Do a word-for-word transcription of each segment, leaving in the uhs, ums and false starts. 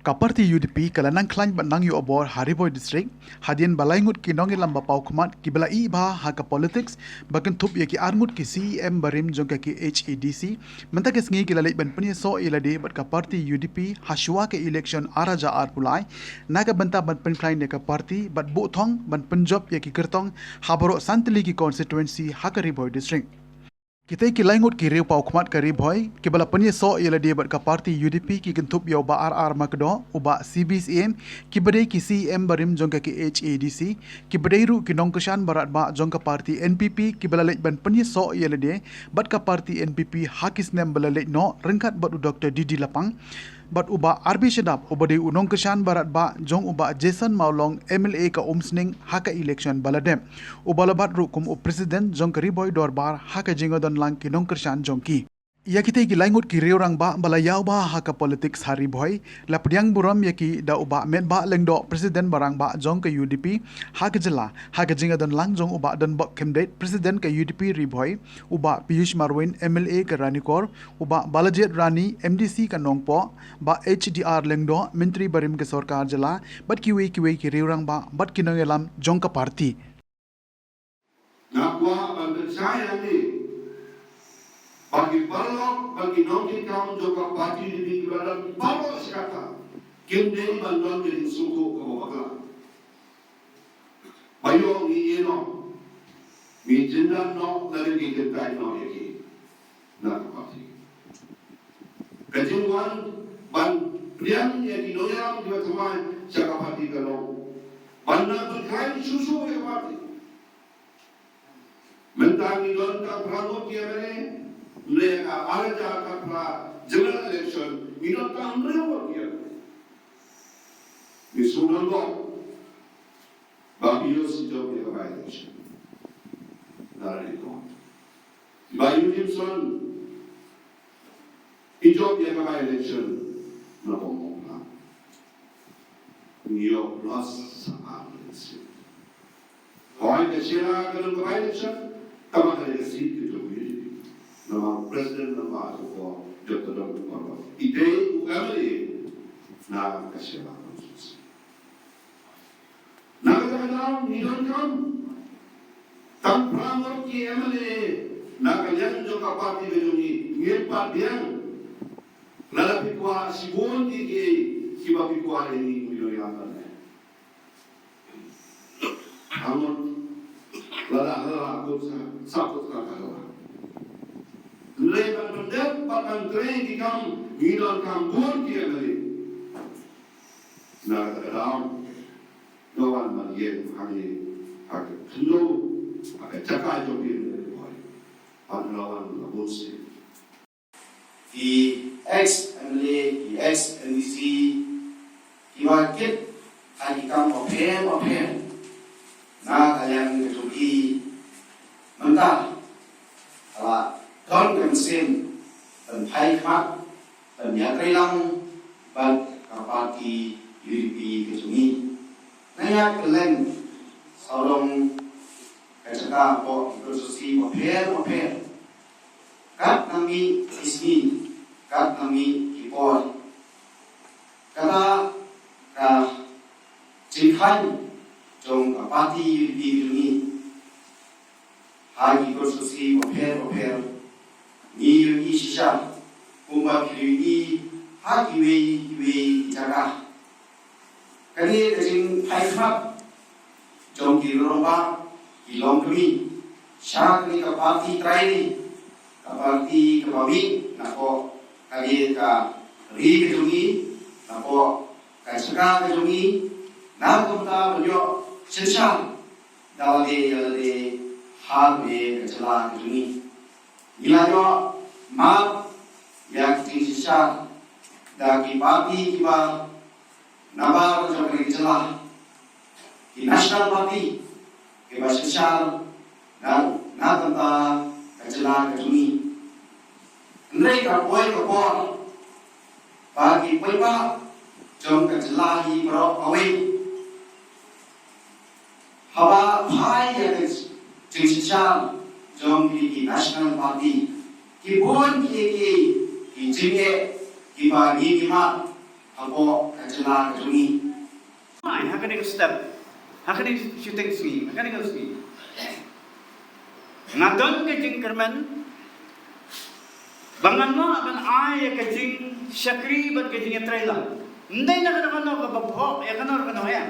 Ka party U D P ka la nang khlaiñ bad nang ïoh bor ha Ri Bhoi District, hadien ba lai ngut ki nongïalam ba paw khmat ki ba la ïeh bha ha ka politics, ba kynthup ïa ki ar ngut ki C E M barim jong ka K H A D C, mynta ka sngi ki la leit ban pynïasoh ïa lade bad ka party U D P ha shuwa ka election ar hajar arphew lai, na ka bynta ban pynkhlaiñ ïa ka party bad buh thong ban pynjop ïa ki kyrtong ha baroh san tylli ki constituency ha ka Ri Bhoi District. Kitei ki lai ngut ki riew paw khmat ka Ri Bhoi, ki ba la pynïasoh ïa lade bad ka party U D P ki kynthup ïa u Bah R R Makdoh, u Bah C B C M, ki ba dei ki C E M barim jong ka K H A D C, ki ba dei ruh ki nongkyrshan barat bah jong ka party N P P, ki ba la leit ban pynïasoh ïa lade bad ka party N P P ha ki snem ba la leit noh ryngkat bad u Doctor D D Lapang, bad u Bah R B Shadap, u ba dei u nongkyrshan barat bah jong u Bah Jason Mawlong, M L A ka Umsning, ha ka election ba la dep. U ba la bat ruh kum u president jong ka Ri Bhoi Dorbar ha ka jingïadon lang ki nongkyrshan jong ki. Ïa kitei ki lai ngut ki riew rangbah ba la ïaw bha ha ka politics ha Ri Bhoi, la pdiang burom ïa ki da u Bah Metbah Lyngdoh, president ba rangbah jong ka U D P ha ka jylla, ha ka jingïadon lang jong u Bah Donbok Khymdeit, president ka U D P Ri Bhoi, u Bah Piyush Marweiñ, M L A ka Ranikor, u Bah Balajied Rani, M D C ka Nongpoh, Bah H D R Lyngdoh, myntri barim ka sorkar jylla, bad kiwei kiwei ki riew rangbah bad ki nongïalam jong ka party. Nga kwah ban pynshai hangne ba ki paralok, ba ki nongtrei kam jong ka party U D P ki ba don baroh shi katta, kim dei ban don ka jingsngewthuh kaba bakla. Ba ïoh ngi ïeh noh, ngi jyndat noh lane ngi kyntait noh ïa ki na ka party. Ka jingwan ban pdiang ïa ki nongïalam kiba thymmai sha ka party ka long ban nang pynkhraw shuh shuh ïa ka party. Mynta ngi don tang phra ngut ki M L A, hynrei ha ka ar hajar khatphra general election ngi don tang hynriew ngut ki M L A. Ngi shu don bok ba Piyush i jop ïa ka by-election na Ranikor. Bah Eugene i jop ïa ka by-election na Mawphlang. Ngi ïoh loss sa ar election. Hooid, ka Shella ka long ka by-election, tangba ka dei ka seat ka jong U D P. Namar u president, namar u jop, jop ka dong ka por. I dei u M L A na ka Shella constituency. Na kata ka daw ngi donkam tang phra ngut ki M L A na ka liang jong ka party ka jong ngi, ngim pat biang. Lada phi kwah shibun ki, ki, kiba phi kwah ïa ngi, ngi donkam. Hangne lada hala kut sa, sa kut sa ka hala. Hynrei ban pyndep bad ban trei ki kam, ngi donkam bun ki M L A. Na kata ka daw nga wan ban ïeng hangne ha ka khyndew, ha ka jaka jong phi, Ri Bhoi. Bad nga wan la bun sien. Ki ex M L A, ki ex M D C, kiba kit ha ki kam bapher bapher na ka liang ka jong ki, mynta ka la don ka mynsiem ban phai khmat ban ïatrei lang bad ka party U D P ka jong ngi. Nga ïa kylleng sawdong ka jaka hapoh ki constituency bapher bapher. Katba mih ki sngi, katba mih ki por, kata ka jingkheiñ jong ka party U D P jong ngi ha ki constituency bapher bapher, ngi ïohi shisha kumba ki ïohi ha kiwei kiwei ki jaka. Kane ka jingphai khmat jong ki rangbah ki longkmie sha kane ka party trai, ka party kaba mih napoh kane ka ri ka jong ngi, napoh ka jaka ka jong ngi, na ka bynta ban ïoh synshar da lade ïa lade ha kane ka jylla ka jong ngi. Ngi la ïoh map ïa ki jingsynshar da ki party kiba nabar jong ka ri ka jylla, ki national party kiba synshar na, na ka bynta ka jylla ka jong ngi. Hynrei ka poi ka por ba ki paidbah jong ka jylla hi baroh kawei, haba phai ïa ka jingsynshar jong kine ki national party, ki bun kiei kiei ki jingeh kiba ngi, ngi map Hapoh ka jylla ka jong ngi. Ai, ha kane ka step, ha kane ka shooting sngi, ha kane ka sngi, nga don ka jingkyrmen ba ngan noh ban ai ïa ka jingshakri bad ka jingïatreilang. Ym dei na kano kano kaba bhok ïa kano kano ïa.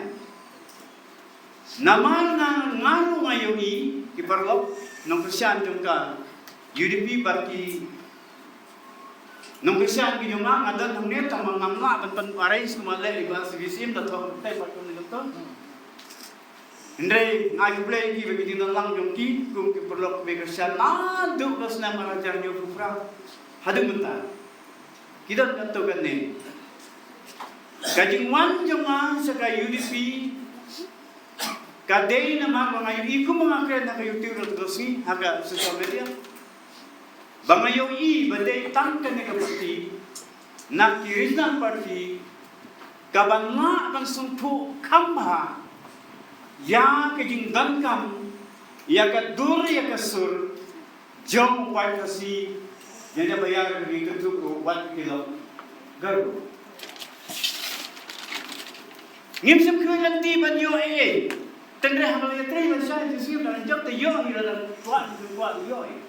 Namar nga, nga ruh nga ïohi ki paralok nongkyrshan jong ka U D P bad ki nongkyrshan ki jong nga, nga don hangne tang ba ngam lah ban, ban arrange kumba leh ïa ka C B C, ym da thoh te pat kumne ka to. Hynrei nga ai khublei ïa ki ba ki jingdon lang jong ki kum ki paralok kiba kyrshan naduh ka snem ar hajar hynñiewphew phra haduh mynta. Ki don katto katne. Ka jingwan jong nga sha ka U D P ka dei namar ba nga ïohi kumba nga kren ha ka YouTube, ha ka social media, ba nga ïohi ba dei tang kane ka party, na ki regional party, kaba lah ban sngewthuh kham bha ïa ka jingdonkam, ïa ka dur, ïa ka sur jong u paid Khasi, ïa kaba ïa ka ri ka tuk u wat ki lok Garo. Ngim shym khmih lynti ban ïoh ei ei. Tynrai ha ba la ïatrei ban shai jingsngewsih, la jop te ïoh, ngi la kwah, ngi kwah ïoh ei.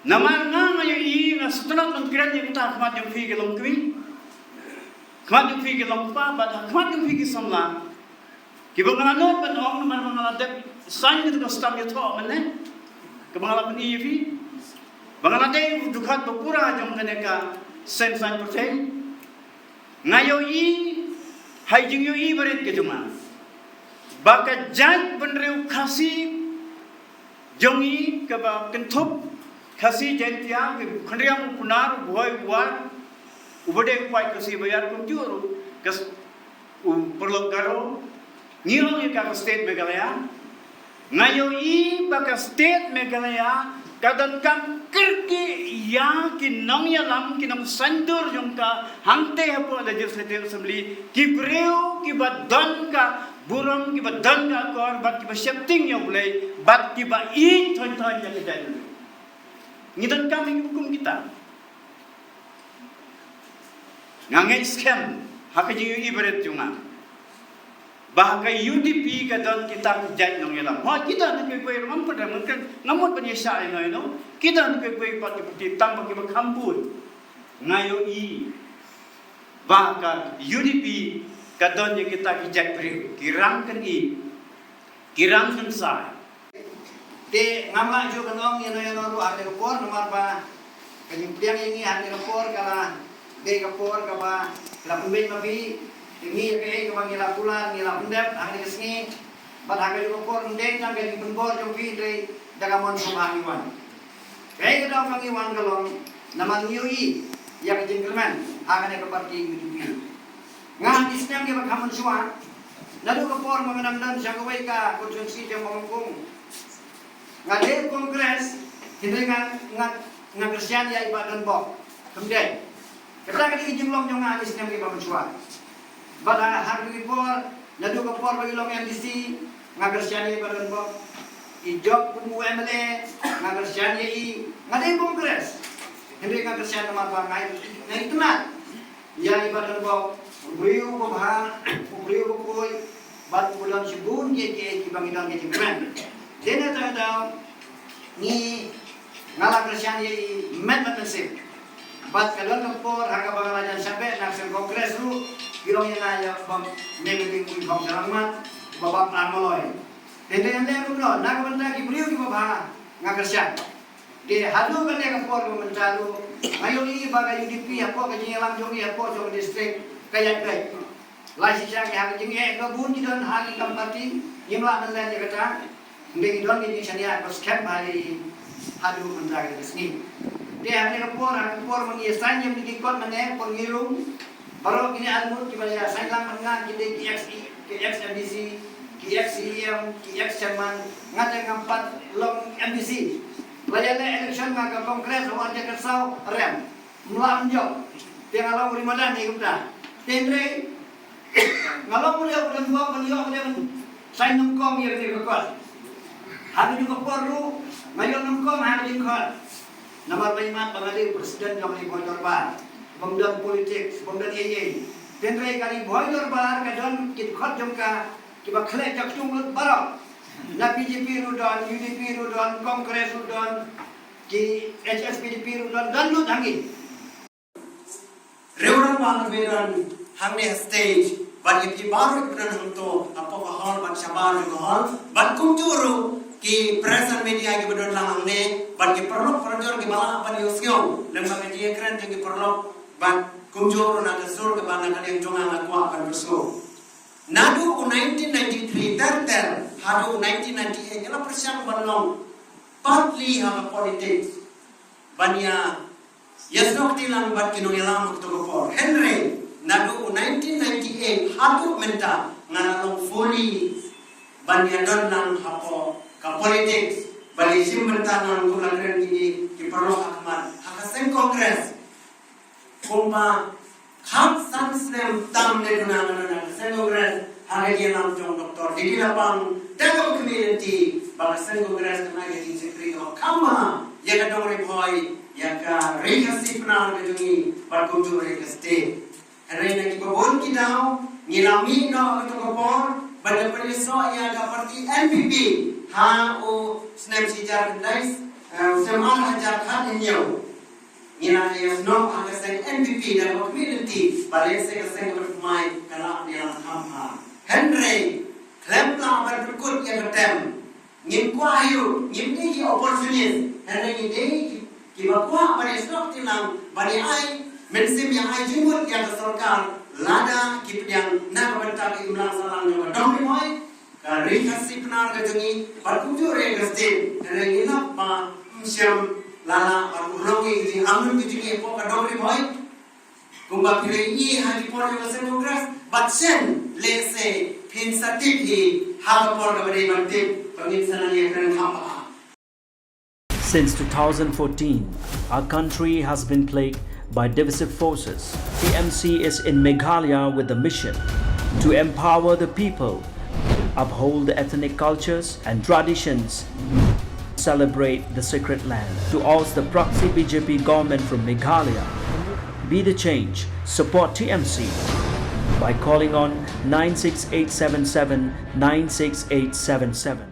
Namar nga, nga ïohi, nga sngewtynnat ban kren ïa kata ha khmat jong phi ki longkmie, khmat jong phi ki longkpa bad ha khmat jong phi ki samla. Kiba nga la nud ban ong namar ba nga la dep sign kata ka stamp ïathoh mynne kaba nga la pyni ïa phi, ba nga la dei u dkhot ba pura jong kane ka seng saiñ pyrthei. Nga ïohi ha i jingïohi barit ka jong nga ba ka jaitbynriew Khasi jong ngi kaba kynthup Khasi Jaiñtia, ki Khynriam, u Pnar, u Bhoi, u War, uba dei u paid Khasi ba ïar kumjuh ruh ka s-, u paralok Garo, ngi ong ïa ka, ka state Meghalaya. Nga ïohi ba ka state Meghalaya ka donkam kyrkieh ïa ki nongïalam, ki nongsaiñdur jong ka hangtei hapoh Legislative Assembly, ki briew kiba don ka burom, kiba don ka akor bad kiba sheptieng ïa U Blei bad kiba ïeit thon thon ïa ka jaitbynriew. Ngi donkam ïa kiba kum kita. Nga ngeit skhem ha ka jingïohi barit jong nga ba ha ka U D P ka don kita ki jait nongïalam. Hooid, ki don kiwei kiwei ruh, ngam pat, ngam pat, ngam mut ban ïa shah ïa no ïa no. Ki don kiwei kiwei pat ki party, tang ba kiba kham bun nga ïohi ba ha ka U D P ka don ïa kita ki jait briew, ki rangkynï, ki rangkynsai. Te ngam lah ju ban ong ïa no ïa no ruh ha kane ka por, namar ba ka jingpdiang ïa ngi ha kane ka por ka la dei ka por kaba la pynbeit ma phi. Te ngi ïa kaei kaba ngi la kular, ngi la pyndep ha kane ka sngi. Bad ha kane ka por ym dei tang ka jingpynbor jong phi, hynrei da ka mon sngewbha ngi wan. Kaei ka daw ba ngi wan ka long namar ngi ïohi ïa ka jingkyrmen ha kane ka party U D P. Nga ha ki snem kiba kham mynshuwa, naduh ka por ba nga dang don sha kawei ka constituency jong Mawkynkkung, nga dei Congress, hynrei nga, nga, nga kyrshan ïa i Bah Donbok. Kumta kata ka dei ka jinglong jong nga ha ki snem kiba mynshuwa. Bad ha, ha kawei ka por, naduh ka por ba i long M D C, nga kyrshan ïa i Bah Donbok. I jop kum u M L A, nga kyrshan ïa i. Nga dei Congress, hynrei nga kyrshan namar ba nga, nga itynnad ïa i Bah Donbok, u briew uba bha, u briew uba khuid, bad u don shibun kiei kiei kiba ngi don ka jingkmen. Te na kata ka daw ngi, nga la kyrshan ïa i met met mynsiem. Bad ka don ka por ha kaba nga la jan shah beh na ka seng Congress ruh, ki long ïa nga ïa u Bah Meng Lieng Uiphong Sharangmat, u Bah Bam Armaloi. Te hynrei hynrei kumno, na ka bynta ki briew kiba bha nga kyrshan. Te haduh kane ka por ba mynta ruh nga ïohi ba ka U D P hapoh ka jingïalam jong ngi hapoh jong ka district ka ïaid beit. La shisha ki ha ka jingeh ka bun ki don ha ki kam party, ngim lah ban len ïa kata. Hynrei ngi don ka jingshaniah ba skhem bha ïa i haduh mynta ka sngi. Te ha kane ka por, ha ka por ba ngi ïa sign ïa ki kot mynne, por ngi rung, baroh kine arngut kiba la ïa sign lang bad nga ki dei ki ex, ki ex M D C, ki ex C E M, ki ex chairman, nga te ngam pat long M D C. La ïa leh election nga ka Congress ha u ar hajar khatsaw, rem. Mla ym jop. Te nga long u ri madan ïa kumta. Te hynrei nga long u leh u don bok ban ïoh ban sign nyngkong ïa kane ka kot. Ha kajuh ka por ruh nga ïoh nyngkong ha ka jingkhot. Namar ba imat ba nga dei u president jong ka Bhoi Dorbar. Bym don politics, bym don ei ei. Hynrei ka Ri Bhoi Dorbar ka don ki dkhot jong ka kiba khleh jaktung lut baroh. Na B J P ruh don, U D P ruh don, Congress ruh don, ki H S P D P ruh don, don lut hangne. Riew rangbah ba don hangne ha stage, bad ïa phi baroh ba don hangto, hapoh ka hall bad shabar jong ka hall, bad kumjuh ruh ki press and media kiba don lang hangne, bad ki paralok parajor kiba lah ban ïohsngew lyngba ka jingïakren jong ki paralok, bad kumjuh ruh na ka sur kaba na ka liang jong nga nga kwah ban pynsngew. Naduh u nineteen ninety-three ter ter haduh u nineteen ninety-eight, nga la pyrshang ban long partly ha ka politics, ban ïa ïasnoh kti lang bad ki nongïalam ha kato ka por. Hynrei naduh u nineteen ninety-eight haduh mynta nga la long fully ban ïadon lang hapoh ka politics, ban ïashim bynta lang, kum la kren kine ki paralok ha khmat, ha ka seng Congress. Kumba khatsan snem tam ne duna nga don ha ka seng Congress ha ka jingïalam jong Doctor D D Lapang, da kaba khmih lynti ba ka seng Congress kan ai ka jingshakri kaba kham bha ïa ka dong Ri Bhoi, ïa ka Ri Khasi Pnar ka jong ngi, bad kumjuh ïa ka state. Hynrei na kiba bun ki daw ngi la mih noh ha kato ka por, bad la pynïasoh ïa ka party N P P ha u snem shi hajar khyndai, eh, snem ar hajar khathynñiew. Ngi la ïasnoh ha ka seng N P P da kaba khmih lynti, ba lehse ka seng kaba thymmai ka lah ban ïalam kham bha. Hynrei khlem lah ban pynkut ïa ka term, ngim kwah aïu, ngim dei ki opportunist, hynrei ngi dei ki, kiba kwah ban ïasnoh kti lang, ban ïa ai mynsiem, ïa ai jingmut ïa ka sorkar, lada ki pdiang na ka bynta ka imlang sahlang jong ka dong Ri Bhoi, ka Ri Khasi Pnar ka jong ngi, bad kumjuh ruh ka state. Hynrei ngi lap ba ym shym la lah ban urlong ïa ka jingangnud ka jong ngi hapoh ka dong Ri Bhoi. Kumba phi la ïohi ha ki por jong ka seng Congress, bad shen lehse phin sa tip hi ha ka por kaba dei ban tip, ba ngin sa nang ïakren kham bha. Since two thousand fourteen, our country has been plagued by divisive forces. T M C is in Meghalaya with the mission to empower the people, uphold the ethnic cultures and traditions, celebrate the sacred land. To oust the proxy B J P government from Meghalaya, be the change, support T M C by calling on nine six eight seven seven nine six eight seven seven.